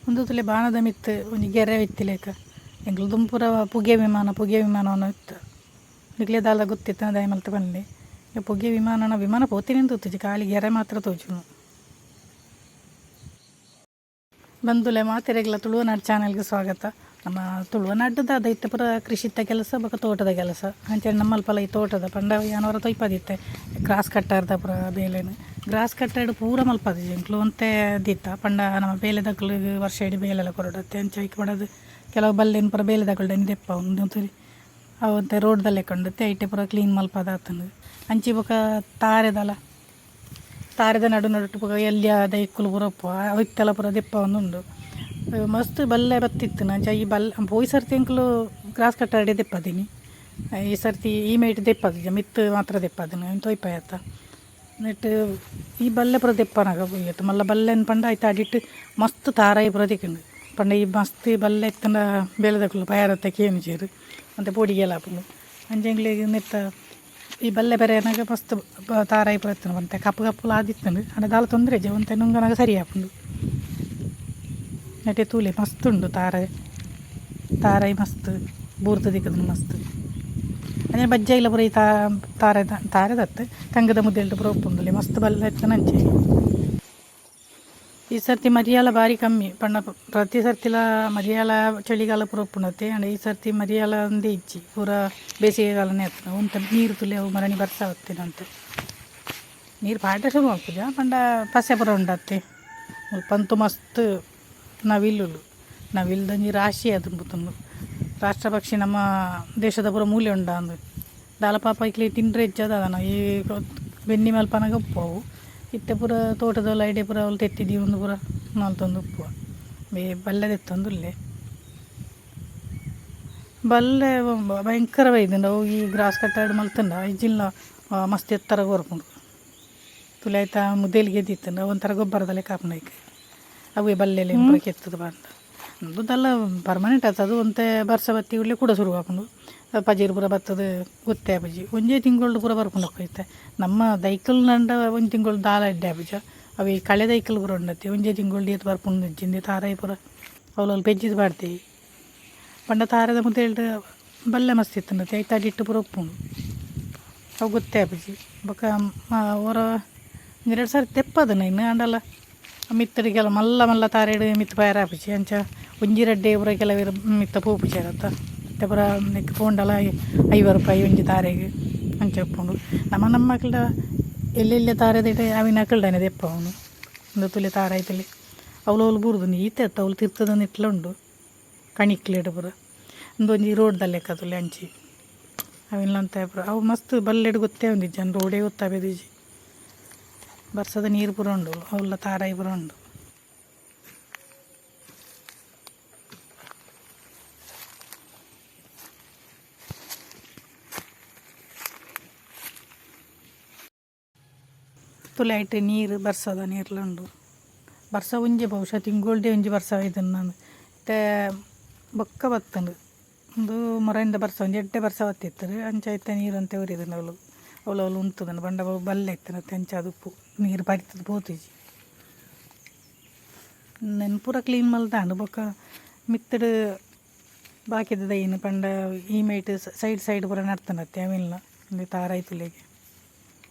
ಉಂದು ತೂಲೆ ಬಾಣದ ಮಿತ್ತ್ ಒಂಜಿ ಗೆರೆ ಇತ್ತಿಲೆಕ ಎಂಕುಲು ದುಂಬು ಪೂರ ಪುಗೆ ವಿಮಾನ ಪುಗೆ ವಿಮಾನ ಇತ್ತು. ನಿಕ್ಲೆ ದಾಲ ಗೊತ್ತಿತ್ತ ದಾಯ ಮಲ್ತ್ ಪನ್ಲೆ. ಪುಗೆ ವಿಮಾನನ ವಿಮಾನ ಪೋತಿನಿ ತೂತುಜಿ, ಖಾಲಿ ಗೆರೆ ಮಾತ್ರ ತೋಜುನು. ಬಂಧುಲೆ ಮಾತೆರೆಗ್ಲ ತುಳುವನಾಡು ಚಾನೆಲ್ಗೆ ಸ್ವಾಗತ. ನಮ್ಮ ತುಳುವನಾಡ್ದ ದೈತ ಪೂರ ಕೃಷಿತ ಕೆಲಸ ಬೊಕ ತೋಟದ ಕೆಲಸ. ಅಂಚನೆ ನಮ್ಮಲ್ಪಲ ಈ ತೋಟದ ಪಂಡ ಯಾನೊರ ತೊಯ್ಪದಿತ್ತೆ ಗ್ರಾಸ್ ಕಟ್ಟಾರ್ದ ಪೂರ ಬೇಲೆನ್. ಗ್ರಾಸ್ ಕಟ್ಟಾರ್ಡ್ ಪೂರ ಮಲ್ಪದಿಜಿ ಎಂಕ್ಲು ಒಂತೆ ದಿತ್ತ ಪಂಡ ನಮ್ಮ ಬೇಲೆದಕ್ಲು ವರ್ಷ ಇಡೀ ಬೇಲೆಲ ಕೊರೊಡತ್ತೆ ಅಂಚ ಐಕ್ ಪಡದು ಕೆಲವು ಬಲ್ಲೆನ್ ಪೂರ ಬೇಲೆದಕುಲ್ಡ ದೆಪ್ಪ ಉಂದು ಅವು ಒಂತೆ ರೋಡ್ದ ಲೆಕ್ಕ ಉಂಡು ಐಟೆ ಪೂರ ಕ್ಲೀನ್ ಮಲ್ಪದಾತುಂಡು. ಅಂಚಿ ಬೊಕ ತಾರೆದಲ ತಾರೆದ ನಡು ನಡುಟು ಬೊಕ ಎಲ್ಯ ದೈಕುಲು ಪೂರ ಉಪ್ಪು ಅವಿತ್ತೆಲ ಪೂರ ದೆಪ್ಪವೊಂದುಂಡು. ಮಸ್ತ್ ಬಲ್ಲೆ ಬತ್ತಿತ್ತು ಅಂಚ ಈ ಬಲ್ಲೆ ಪೋಯಿ ಸರ್ತಿ ಎಂಕುಲು ಗ್ರಾಸ್ ಕಟ್ಟಾರ್ಡೆ ದೆಪ್ಪದಿನಿ. ಈ ಸರ್ತಿ ಈ ಮೇಟ್ ದೆಪ್ಪದಿಜ ಮಿತ್ತ್ ಮಾತ್ರ ದೆಪ್ಪದಿನಿ ತೊಯ್ಪಾಯತ್ತ ನೆಟ್ ಈ ಬಲ್ಲೆ ಪೂರ ದೆಪ್ಪನಾಗ ಏತ್ ಮಲ್ಲ ಬಲ್ಲೆನ್ ಪಂಡ ಐತ ಅಡಿಟ್ ಮಸ್ತ್ ತಾರಾಯಿ ಪೂರ ತಿಕ್ಕುಂಡು. ಪಂಡ ಈ ಮಸ್ತ್ ಬಲ್ಲೆ ಇತ್ತಂಡ ಬೇಲೆದಕುಲು ಪಯಾರತ್ತೆ ಕೇನುಜೆರ್ ಒಂತೆ ಪೋಡಿಗೆಲ ಆಪುಂಡು. ಅಂಚ ಎಂಕ್ಲೆಗ್ ನೆತ್ತ ಈ ಬಲ್ಲೆ ಬೆರೆನಗ ಮಸ್ತ್ ತಾರಾಯಿ ಪೂರ ಇತ್ತುಂಡು ಒಂತೆ ಕಪ್ಪು ಕಪ್ಪುಲ ಆದಿತ್ತುಂಡು. ಆಂಡ ದಾಲ ತೊಂದರೆ ಇಜ್ಜಿ ಒಂತೆ ನುಂಗನಾಗ ಸರಿ ಆಪುಂಡು. ನೆಟೆ ತೂಲೆ ಮಸ್ತ್ ಉಂಡು ತಾರೆ ತಾರಾಯಿ ಮಸ್ತ್ ಬೂರ್ದು ತಿಕ್ಕುದು ಮಸ್ತ್. ಅಂಚನೆ ಬಜ್ಜೈಲ ಪೂರ ಈ ತಾರೆದ ತಾರೆದತ್ತು ಕಂಗದ ಮುದೆಲ್ಡ್ ಪೂರ ಉಪ್ಪುಂಡುಲೆ ಮಸ್ತ್ ಬಲ್ಲೆ ಇತ್ತುಂಡು ಅಂಚೆ. ಈ ಸರ್ತಿ ಮರಿಯಾಲ ಬಾರಿ ಕಮ್ಮಿ ಪಂಡ ಪ್ರತಿ ಸರ್ತಿಲ ಮರಿಯಾಲ ಚಳಿಗಾಲ ಪೂರ ಉಪ್ಪುಂಡತ್ತೆ. ಆಂಡ ಈ ಸರ್ತಿ ಮರಿಯಾಲ ಒಂದೇ ಇಜ್ಜಿ ಪೂರ ಬೇಸಿಗೆಗಾಲನೇ ಆತುಂಡು. ಒಂತೆ ನೀರು ತುಲೆ ಅವು ಮರಣಿ ಬರ್ಸ ಬತ್ತಿನಂತೆ ನೀರು ಪಾಡ್ರೆ ಶುರು ಮಲ್ಪುಜ ಪಂಡ ಪಸೆ ಪೂರ ಉಂಡತ್ತೆ. ಮುಲ್ಪ ಮಸ್ತ್ ನವಿಲುಲು ನವಿಲ್ದೊಂಜಿ ರಾಶಿ ಆತುಂಡು. ರಾಷ್ಟ್ರ ಪಕ್ಷಿ ನಮ್ಮ ದೇಶದ ಪೂರ ಮೂಲೆ ಉಂಡ ಅಂದು ದಾಲ ಪಾಪ ಐಕ್ಲೆ ತಿಂಡ್ರೆ ಇಜ್ಜ ದಾದನ ಈ ಬೆನ್ನಿ ಮಲ್ಪನಗ ಉಪ್ಪು ಅವು. ಇತ್ತೆ ಪೂರ ತೋಟದ ಐಡೆ ಪೂರ ಅವ್ಲು ತೆತ್ತಿ ಒಂದು ಪೂರ ಮಲ್ತೊಂದು ಉಪ್ಪು ಬಲ್ಲೆ ದೆತ್ತೊಂದುಲ್ಲೆ. ಬಲ್ಲೆ ಭಯಂಕರ ಬೈದುಂಡು ಅವು ಈ ಗ್ರಾಸ್ ಕಟ್ಟಾಡ್ ಮಲ್ತುಂಡ ಇಜ್ಜಿಲ್ಲ ಮಸ್ತ್ ಎತ್ತರ ಕೊರ್ಪುಂಡು. ತುಲೆ ಐತ ಮುದೆಲ್ಗೆ ಎದ್ದಿತ್ತುಂಡು ಒಂಥರ ಗೊಬ್ಬರದ ಲೆಕ್ಕ ಆಪುಂಡು ಐಕ್. ಅವೇ ಬಲ್ಲೆಲೆ ಪೂರ ಕೆತ್ತುದು ಪಂಡ ಉಂದು ಪರ್ಮನೆಂಟ್ ಆತು. ಅದು ಒಂತೆ ಬರ್ಸ ಬತ್ತಿ ಕೂಡ್ಲೆ ಕುಡ ಶುರು ಆಪುಂಡು. ಪಜಿರ್ ಪೂರ ಬತ್ತದು ಗೊತ್ತೇ ಆಪುಜಿ. ಒಂಜೇ ತಿಂಗೊಳ್ಡು ಪೂರ ಬರ್ಪುಂಡು ಐತೆ. ನಮ್ಮ ದೈಕುಲು ನಂಡ ಒಂಜಿ ತಿಂಗೊಳು ದಾಲ ಎಡ್ಡೆ ಆಪುಜ. ಅವು ಈ ಕಳೆ ದೈಕುಲು ಪೂರ ಉಂಡತ್ತೆ ಒಂಜೇ ತಿಂಗೊಳ್ಡು ಏತ್ ಬರ್ಪುಂಡು ಇಜ್ಜಿಂದೆ ತಾರಾಯಿ ಪೂರ ಅವ್ಲವ್ಲು ಪೆಜ್ಜಿದ್ ಪಾಡ್ತೇವೆ. ಪಂಡ ತಾರೆದ ಮುದೆಲ್ಡ್ ಬಲ್ಲೆ ಮಸ್ತ್ ಇತ್ತುಂಡತ್ತೆ ಐತ ಅಡಿಟ್ ಪೂರ ಉಪ್ಪುಂಡು ಅವು ಗೊತ್ತೇ ಆಪುಜಿ. ಬೊಕ ಒರ ಒಂಜೆರಡು ಸಾರಿ ತೆಪ್ಪದು ಇನ್ನು ಆಂಡಲ ಮಿತ್ತಡಿ ಕೆಲವು ಮಲ್ಲ ಮಲ್ಲ ತಾರೆಡ್ ಮಿತ್ತ್ ಪೋಯೆರೆ ಆಪುಜಿ. ಅಂಚ ಒಂಜಿ ರಡ್ಡೆ ಪೂರ ಕೆಲವೆರ್ ಮಿತ್ತ ಪೋಪುಜೆರ್ ಅತ್ತ. ಇತ್ತೆ ಪೂರ ನೆಕ್ಕ್ ಪೋಂಡಲ 50 ರೂಪಾಯಿ ಒಂಜಿ ತಾರೆಗ್ ಅಂಚ ಉಪ್ಪುಂಡು. ನಮ್ಮ ನಮ್ಮಕ್ಲ್ಡ ಎಲ್ಲೆಲ್ಯ ತಾರೆದಿಟ ಅವಿನ ಅಕಲ್ಡನೆ ದೆಪ್ಪವುನು. ಉಂದು ತೂಲೆ ತಾರಾಯಿ ತೂಲೆ ಅವ್ಲು ಅವ್ಲು ಬೂರ್ದುಂಡು ಈತೆ ಅತ್ತ ಅವ್ಲು ತಿರ್ತದ ನಿಟ್ಲ ಉಂಡು ಕಣಿಕ್ಲೆಡ್ ಪೂರ. ಉಂದೊಂಜಿ ರೋಡ್ದ ಲೆಕ್ಕ ತೂಲೆ ಅಂಚಿ ಅವಿನ್ಲಂತೆ ಪೂರ ಅವು ಮಸ್ತ್ ಬಲ್ಲೆಡ್ ಗೊತ್ತೇ ಆವೊಂದಿಜ್ಜಿ ರೋಡೇ ಗೊತ್ತಾಪೆದಿಜ್ಜಿ. ಬರ್ಸದ ನೀರು ಪೂರ ಉಂಡು ಅವುಲ ತಾರಾಯಿ ಪೂರ ಉಂಡು. ತೂಲೆ ಐಟ್ ನೀರು ಬರ್ಸದ ನೀರ್ಲ ಉಂಡು. ಬರ್ಸ ಒಂಜಿ ಬಹುಶಃ ತಿಂಗೊಳ್ದೇ ಒಂಜಿ ಬರ್ಸ ಬೈದುಂಡು ಇತ್ತೆ ಬೊಕ್ಕ ಬತ್ತುಂಡು. ಉಂದು ಮೊರೆಂದ ಬರ್ಸ ಒಂಜಿ ಎಡ್ಡೆ ಬರ್ಸ ಬತ್ತಿತ್ತುಂಡು ಅಂಚ ಇತ್ತೆ ನೀರು ಒಂತೆ ಒರಿದುಂಡು. ಅವ್ಲು ಅವ್ಲು ಅವ್ಲು ಉಂತುದುಂಡು ಪಂಡ ಅವು ಬಲ್ಲೆ ಇತ್ತುಂಡು ಅಂಚ ಉಪ್ಪು ನೀರು ಪರಿತುದು ಪೋತುಜಿ. ನೆನ್ ಪೂರ ಕ್ಲೀನ್ ಮಲ್ದಾಂಡ್ ಬೊಕ್ಕ ಮಿತ್ತುಡು ಬಾಕಿದ ದೈನ್ ಪಂಡ ಈ ಮೈಟ್ ಸೈಡ್ ಸೈಡ್ ಪೂರ ನಡ್ತುಂಡತ್ತೆ ಅವೆನ್ಲ ಉಂದು ತಾರಾಯಿ ತುಲೆಗೆ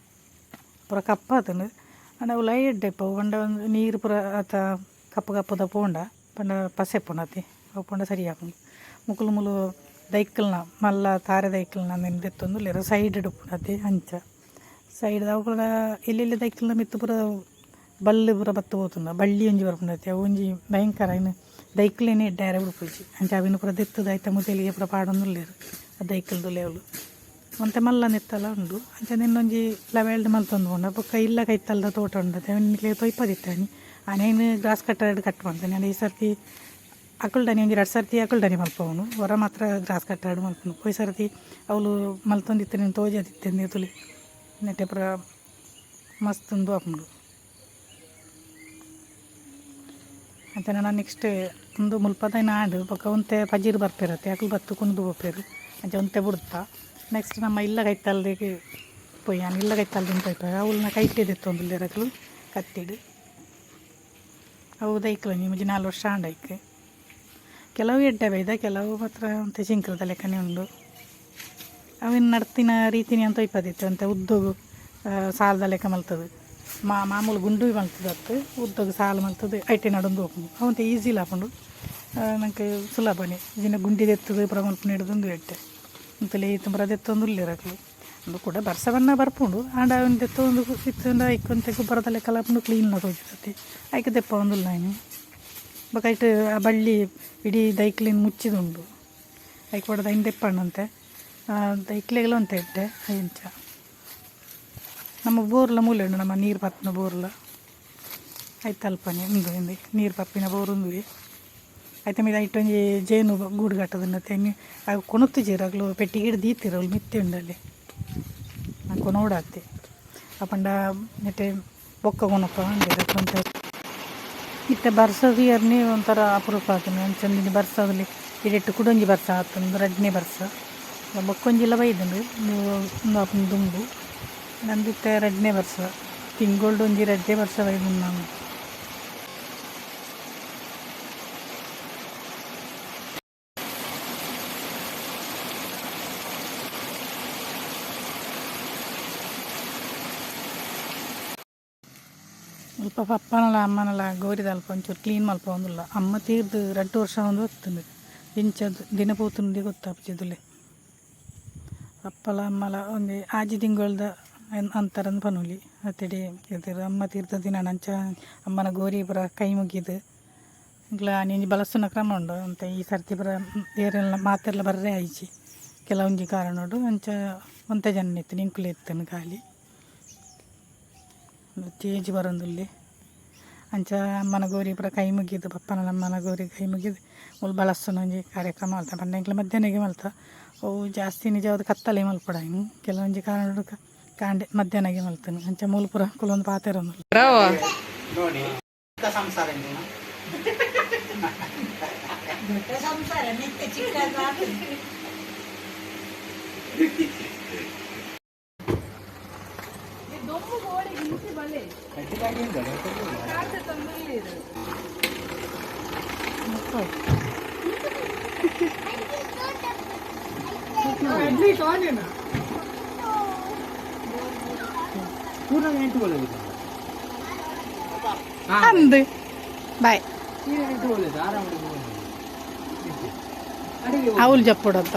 ಪೂರ ಕಪ್ಪಾತುಂಡು. ಆಂಡ ಅವು ಎಡ್ಡೆ ಇಪ್ಪು ಪಂಡ ಒಂದು ನೀರು ಪೂರ ಅತ ಕಪ್ಪು ಕಪ್ಪುದ ಪೋಂಡ ಪಂಡ ಪಸೆ ಇಪ್ಪುಂಡತ್ತೆ ಅವು ಪೋಂಡ ಸರಿ ಆಪುಂಡು. ಮುಕುಲು ಮುಲು ದೈಕಲ್ನ ಮಲ್ಲ ತಾರೆ ದೈಕಲ್ನ ನೆನ್ ದೆತ್ತೊಂದುಲ್ಲೆರ್ ಸೈಡ್ ಉಪ್ಪುಂಡತ್ತೆ ಅಂಚ ಸೈಡ್ ಅವು ಪೂರ ಎಲ್ಲೆಲ್ಯ ದೈಕಲ್ನ ಮಿತ್ತ್ ಪೂರ ಬಲ್ಲ್ ಪೂರ ಬತ್ತ್ ಪೋತುಂಡು. ಬಳ್ಳಿ ಒಂಜಿ ಬರ್ಪುಂಡತ್ತೆ ಅವು ಒಂಜಿ ಭಯಂಕರ ಐನ್ ದೈಕ್ಲೆನೆ ಎಡ್ಡೆ ಆಯೆರೆ ಬುಡ್ಪುಜಿ. ಅಂಚ ಅವೆನ್ ಪೂರ ದೆತ್ತುದು ಐತ ಮುದೆಲ್ಗೆ ಪೂರ ಪಾಡೊಂದುಲ್ಲೆರ್ ಆ ದೈಕುಲ್ದುಲ್ಲೆ ಅವ್ಲು ಒಂತೆ ಮಲ್ಲ ನೆತ್ತಲ ಉಂಡು. ಅಂಚ ನೆನ್ನೊಂಜಿ ಲೆವೆಲ್ಡ್ ಮಲ್ತೊಂದು ಪೋಂಡ ಬೊಕ್ಕ ಇಲ್ಲ ಕೈತಲ್ದ ತೋಟ ಉಂಡತೆ ಅವೆನ್ ನಿಕ್ಲೆಗ್ ತೊಯ್ಪದಿತ್ತೆ ಆನಿ ಆನೇನ್ ಗ್ರಾಸ್ ಕಟ್ಟರ್ಡ್ ಕಟ್ ಮಲ್ತೇನೆ. ಆಂಡ ಈ ಸರ್ತಿ ಅಕುಲ್ಡನಿ ಒಂಜಿ ರಡ್ಡ್ ಸರ್ತಿ ಅಕುಲ್ಡನಿ ಮಲ್ಪವುನು ಒರ ಮಾತ್ರ ಗ್ರಾಸ್ ಕಟ್ಟರ್ಡ್ ಮಲ್ಪುನು. ಪೋಯಿ ಸರ್ತಿ ಅವ್ಲು ಮಲ್ತೊಂದಿತ್ತಿನ ತೋಜದಿತ್ತೆ ತೂಲೆ ನೆಟೆ ಪೂರ ಮಸ್ತ್ ಉಂದು ಆಪುಂಡು. ಅಂಚ ನನ ನೆಕ್ಸ್ಟ್ ಉಂದು ಮುಲ್ಪದ ಆಂಡ್ ಬೊಕ ಒಂತೆ ಪಜಿರ್ ಬರ್ಪೆರತ್ತೆ ಅಕುಲು ಬತ್ತ್ ಕುಂದು ಪೋಪೆರ್ ಅಂಚ ಒಂತೆ ಬುಡ್ತ. ನೆಕ್ಸ್ಟ್ ನಮ್ಮ ಇಲ್ಲ ಕೈತಲ್ದೆಗ್ ಪೋಯಿ ಯಾನ್ ಇಲ್ಲ ಕೈತಲ್ದ ಪೋಯಿಪ ಅವ್ಲ್ನ ಕೈಟೆ ದೆತ್ತೊಂದುಲ್ಲೆರ್ ಅಕುಲು ಕತ್ತಿಡ್. ಅವು ದೈಕ್ಲ ಒಂಜಿ 4 ವರ್ಷ ಆಂಡ ಐಕ್. ಕೆಲವು ಎಡ್ಡೆ ಬೈದ, ಕೆಲವು ಮಾತ್ರ ಒಂತೆ ಚಿಂಕ್ರದ ಲೆಕ್ಕನೆ ಉಂಡು. ಅವಿನ ನಡ್ತಿನ ರೀತಿನಿ ಅಂತ ಇಪ್ಪದಿತ್ತು ಅಂತೆ. ಉದ್ದಗು ಸಾಲದ ಲೆಕ್ಕ ಮಲ್ತದು, ಮಾಮೂಲು ಗುಂಡು ಮಲ್ತದ ಅತ್ತು, ಉದ್ದಗು ಸಾಲು ಮಲ್ತದು ಐಟೆ ನಡೊಂದು ಹೋಪುಂಡು. ಅವಂತೆ ಈಸಿಲ ಆಪುಂಡು, ನಂಗೆ ಸುಲಭನೆ. ಇಜಿನ ಗುಂಡಿ ದೆತ್ತದು ಪೂರ ಮಲ್ಪುನ ಹಿಡ್ದು ಎಡ್ಡೆ ಅಂತಲೇ ಪೂರ ದೆತ್ತೊಂದು ಉಲ್ಲೆರ್ ಅಕ್ಲು. ಉಂದು ಕೂಡ ಬರ್ಸ ಬನ್ನ ಬರ್ಪುಂಡು. ಆಂಡ ಅವನ್ ದೆತ್ತೊಂದು ಇತ್ತುಂಡ ಐಕ್ ಒಂತೆ ಗೊಬ್ಬರದ ಲೆಕ್ಕಲ ಆಪುಂಡು, ಕ್ಲೀನ್ಲ ತೋಜುಂಡು. ಐಕ್ ದೆಪ್ಪವೊಂದುಲ್ಲ ಐನ್. ಬೊಕ ಐಟ್ ಆ ಬಳ್ಳಿ ಇಡೀ ದೈಕ್ಲೆನ್ ಮುಚ್ಚಿದುಂಡು. ಐಕ್ ಬೋಡಾದ್ ಐನ್ ದೆಪ್ಪಂಡಂತೆ ದೈಕ್ಲೆಗ್ಲ ಒಂತೆ ಎಡ್ಡೆ. ಇಂಚ ನಮ್ಮ ಬೋರ್ಲ ಮೂಲೆ ಉಂಡು, ನಮ್ಮ ನೀರು ಪತ್ತುನ ಬೋರ್ಲ ಐತ ಅಲ್ಪನೆ ಉಂದು. ಇಂದು ನೀರು ಪಪ್ಪಿನ ಬೋರ್ ಉಂದುವೆ. ಐತ ಮಿತ್ತ್ ಐಟ್ ಒಂಜಿ ಜೇನು ಗೂಡು ಕಟ್ಟುದುಂಡು. ತೆನ್ನಿ ಅವು ಕೊನೊತುಜೆರ್ ಅಕ್ಲು, ಪೆಟ್ಟಿಗೆಡ್ ದೀತೆರ್. ಅವ್ಲು ಮಿತ್ತೆ ಉಂಡಲ್ಲಿ ಕೊನೊಡಾತೆ. ಅಪಂಡ ನೆಟೆ ಬೊಕ್ಕ ಕೊನೊಪ ಪಂಡೆರ್. ಒಂತೆ ಇತ್ತೆ ಬರ್ಸದ ಇಯರ್ನಿ ಒಂಥರ ಅಪರೂಪ ಆತುಂಡು. ಅಂಚ ಬರ್ಸದಲ್ಲಿ ಇಡೆಟ್ ಕುಡೊಂಜಿ ಬರ್ಸ ಆತುಂಡು, ರಡ್ಡನೇ ಬರ್ಸ. ಬೊಕ್ಕೊಂಜಿಲ ಬೈದುಂಡು ಉಂದು ಆಪುನ ದುಂಬು. ನಂದಿತ್ತೆ ರಡ್ಡನೇ ಬರ್ಸ, ತಿಂಗೊಳ್ಡು ಒಂಜಿ ರಡ್ಡೆ ಬರ್ಸ ಬೈದುಂಡು ನಾನು. ಅಲ್ಪ ಪಪ್ಪನಲ ಅಮ್ಮನಲ ಗೋರಿದ ಅಲ್ಪ ಒಂಚೂರು ಕ್ಲೀನ್ ಮಲ್ಪೊಂದುಲ್ಲ. ಅಮ್ಮ ತೀರ್ದು 2 ವರ್ಷ ಒಂದು ಹೊತ್ತುಂಡು. ಇಂಚ ದಿನ ಪೋತುಂಡು ಗೊತ್ತಾಪುಜಿ. ಪಪ್ಪಲ ಅಮ್ಮಲ ಒಂಜಿ 6 ತಿಂಗಳ್ದ ಅಂತರಂದು ಪನೊಲಿ. ಅತ್ತಡಿ ತೀರ್ದೆರ್. ಅಮ್ಮ ತೀರ್ದ ದಿನ ಅಂಚ ಅಮ್ಮನ ಗೋರಿ ಪೂರ ಕೈ ಮುಗಿದು ಎಂಕ್ಲ ಆನಿ ಒಂಜಿ ಬಲಸುನ ಕ್ರಮ ಉಂಡು ಅಂತ. ಈ ಸರ್ತಿ ಪೂರ ಏರೆಲ್ಲ ಮಾತೆರ್ಲ ಬರ್ರೆ ಆಯಿಜಿ ಕೆಲವೊಂಜಿ ಕಾರಣೊಡು. ಅಂಚ ಒಂತೆ ಜನ ಇತ್ತಿನಿ, ಎಂಕುಲು ಇತ್ತನು ಖಾಲಿ. ಚೇಂಜ್ ಬರೊಂದುಲ್ಲೆ. ಅಂಚ ಅಮ್ಮನ ಗೋರಿ ಪೂರ ಕೈ ಮುಗಿದು, ಪಪ್ಪನ ಅಮ್ಮನ ಗೋರಿ ಕೈ ಮುಗಿದು ಮೂಲು ಬಳಸುನ ಒಂಜಿ ಕಾರ್ಯಕ್ರಮ ಮಲ್ತ. ಪಂಡ ಎಂಕ್ಲ ಮಧ್ಯಾಹ್ನಗೆ ಮಲ್ತ. ಅವು ಜಾಸ್ತಿ ನಿಜವಾದ ಕತ್ತಲೆ ಮಲ್ಪೊಡಾಯಿನು. ಕೆಲವೊಂಜಿ ಕಾರಣಡು ಕಾಂಡೆ ಮಧ್ಯಾಹ್ನಗೆ ಮಲ್ತನು. ಅಂಚ ಮೂಲು ಪೂರ ಕುಲೊಂದು ಪಾತೆರೊಂದುಲ್ಲ. ನೋಡಿ ಸಂಸಾರ. ಸಂಸಾರ ನಿತ್ಯ ಚಿಕ್ಕ. ಅಂದು ಬಾಯ್. ಅವಳು ಜಪ್ಪುಡಂತ.